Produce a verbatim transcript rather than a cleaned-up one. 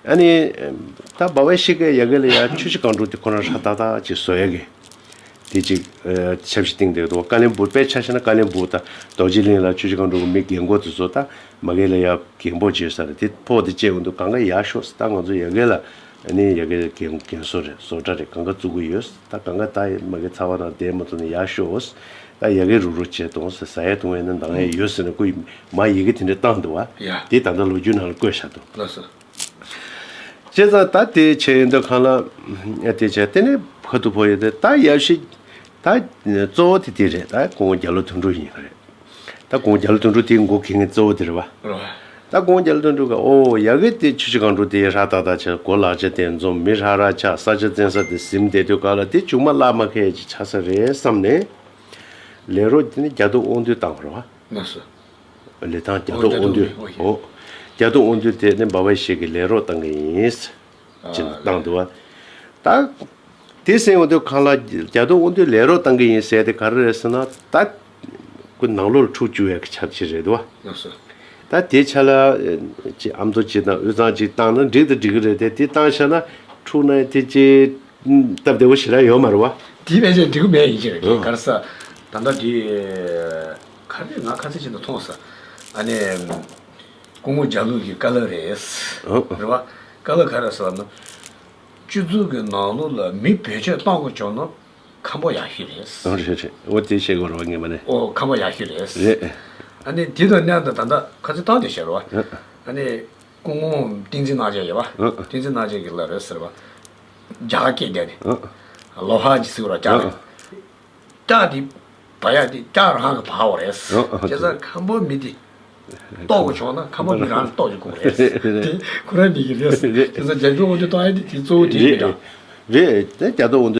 ཨ་ནི་ད་འབའ་བའི་ཤི་ཀའི་ཡ་གི་ལ་ཡ་ཆུ་བཞི་སྒང་དྲུག་དེ་ཁོ་རང་ཧྲ་ཏག་ཏག་ཅིག་བཟོ་ཡ་གི། དེ་ཅིག་ཆབ་ཞི་སྟེང་དེ་འདུག་ཀ་ལན་སྦུག་དཔེ་ཆ་བཞག་ན་ཀ་ལན་སྦུག་དང་རྡོ་རྗེ་གླིང་ལ་ཆུ་བཞི་སྒང་དྲུག་གི་མི་རྒན་གོག་དེ་ཚོ་ད་མ་གི་ལ་ཡ་རྒན་པོ་བྱས་ས་རེད། དེ་ཕོག་དེ་བཅད་འོང་དུས་གང་ག་ཡར་ཤོག་ཟེར། ད་ང་ཚོ་ཡ་གི་ལ་ཨ་ནི་ཡ་གི་རྒན་རྒན་གསོ་རེད། བཟོ་གྲྭ་རེད། གང་ག་བཙུགས་གི་ཡོད་ཟེར། ད་གང་ག་ད་མ་གི་ཚ་བ་དང་བསྡད་མ་ཐུབ་ན་ཡར་ཤོག་ཟེར། ད་ཡ་གི་རུག་རུག་བྱས་གཏོང་ཟེར། ཟ་ཡ་འཐུང་ཡ་ནི་འདང་ཡ་ཡོད་ཟེར་ནས་ཁོས་མ་ཡི་གེ་དེ་འདྲ་བཏང་འདུག་བ། ཡ། དེ་ད་ལྟ་ལོ་རྒྱུས་ནང་ལ་བཀོད་བཞག་འདུག་ལགས་སོ། བྱས་ཙང་ད་དེ་བྱས་ཡོད་འདུག་གང་ལ་ཨ་དེ་བྱས་དེ་ནས་ཁ་ཐུག་ཕོ་ཡོད་དེ་ད་ཡབ་གཞིས་ད་གཙོ་བོ་དེ་དེ་རེད། ད་སྐུ་ངོ་རྒྱ་ལོ་དོན་གྲུབ་ཡིན་ག་རེད། ད་སྐུ་ངོ་རྒྱ་ལོ་དོན་གྲུབ་དེའི་མགོ་འཁྱེར་མཁན་གཙོ་བོ་དེ་རེད་བ། རེད་བ། ད་སྐུ་ངོ་རྒྱ་ལོ་དོན་གྲུབ་ག་ཨོ་ཡ་གི་དེ་ཆུ་བཞི་སྒང་དྲུག་དེ་ཧྲ་ཏག་ཏག་བྱས། གོ་ལག་ཆ་དེ་འཛོམས། མི་ཧྲ་ཧྲ་ཆགས། ས་ཆ་བཙན་ས་དེ་ཟིན་བསྡད་དུས་ག་ལ་དེ་ཆུང་མ་བླ་མ་ཁ་ཡ་ཅིག་ཆགས་ས་རེད་བསམ་ནས་ལས་རོགས་དེ་ནི་རྒྱ་སྟོད་དབང་འདུས་བཏང་བ་རེད་བ། ལགས་སོ། ལི་ཐང་རྒྱ་སྟོད་དབང་འདུས། ཨོ། རྒྱ་སྟོད་དབང་འདུས་དེ་ནི་འབའ་བ་ཡེ་ཤེས་ཀྱི་ལས་རོགས་བཏང་གི་ཡིན་ཟེར་ནས་བཏང་འདུག་བ། ད་དེ་ཟེར་འོང་དུས་གང་ལ་རྒྱ་སྟོད་དབང་འདུས་ལས་རོགས་བཏང་གི་ཡིན་ཟེར་དེ་ག་རེ་རེད་ཟེར་ན། ད་ཁོ་ནང་ལོགས་ལ་འཁྲུག་བཅུག་ཡག་གི་འཆར་གཞི་རེད་འདུག་བ། ལགས་སོ། ད་དེ་ཆ་ལ་ཅིག་ཨ་མདོ་ཅིག་དང་དབུས་གཙང་ཅིག་བཏང་ན་འགྲིག་དང་འགྲིག་གི་རེད་དེ། དེ་བཏང་བཞག་ན་འཁྲུག་ན་དེ་ཅིག་སྟབས་བདེ་བོ་ཞེ་དྲག་ཡོད་མ་རེད་བ། དེ་ཕལ་ཆེར་འགྲིག་གི་མེད་ཡིན་གྱི་རེད། ཨ། ག་རེ་ཟེར། ད་ལྟ་དེ་ག་རེ་ང་ཁ་ཚིག་ཅིག་ནས་མཐོང་སོང་། ཨ་ནི། སྐུ་ངོ་རྒྱ་ལོ་གི་བཀའ་སློབ་རེད། ཨ། རེད་བ། བཀའ་སློབ་ག་རེ་ཟེར་ན། སྤྱི་ཚོགས་ཀྱི་ནང་ལོགས་ལ་མི་བེད་སྤྱོད་གཏོང་དགོས་བྱུང་ན་ཁམས་པ་ཡག་ཤོས་རེད། ཨ། རེད་རེད། འོ་དེ་བཤད་དགོས་རེད་བ་ངེས་པ་ནས། ཨོ་ཁམས་པ་ཡག་ཤོས་རེད། རེད། ཨ་ནི་དེ་དང་མཉམ་དུ་ད་ལྟ་ཁ་ཚིག་བཏང་དེ་བཤད་རེད་བ། ཨ། ཨ་ནི། སྐུ་ངོ་བསྟན་འཛིན་རྣམ་རྒྱལ་ཡོད་པ། ཨ། བསྟན་འཛིན་རྣམ་རྒྱལ་གྱི་ལ་རེད་ཟེར་བ། རྒྱ་གར་སྐད་བསྡད་ནས། ཨ། ལོ་ཧ་ཅི་ཟེར་བ་རྒྱ་ཨ། གི་ལྕགས་དེ་བ་ཡ་དེ་ལྕགས་རང་གི་བ་འོ་རེད། ཨ། ཨ། བྱས་ཙང་ཁམས་པ་མི་དེ་ལྟོགས་དགོས་བྱུང་ན་ཁམས་པ་མི་རང་ལ་ལྟོགས་ཀྱི་དགོས་རེད། དེ་ཁོ་རང་མི་གི་རེད། རེད། བྱས་ཙང་རྒྱ་སྟོད་དབང་འདུས་གཏོང་ཡ་དེ་དེ་གཙོ་བོ་དེ་རེད། རེད་རེད། དེ་རྒྱ་སྟོད་དབང་འདུས།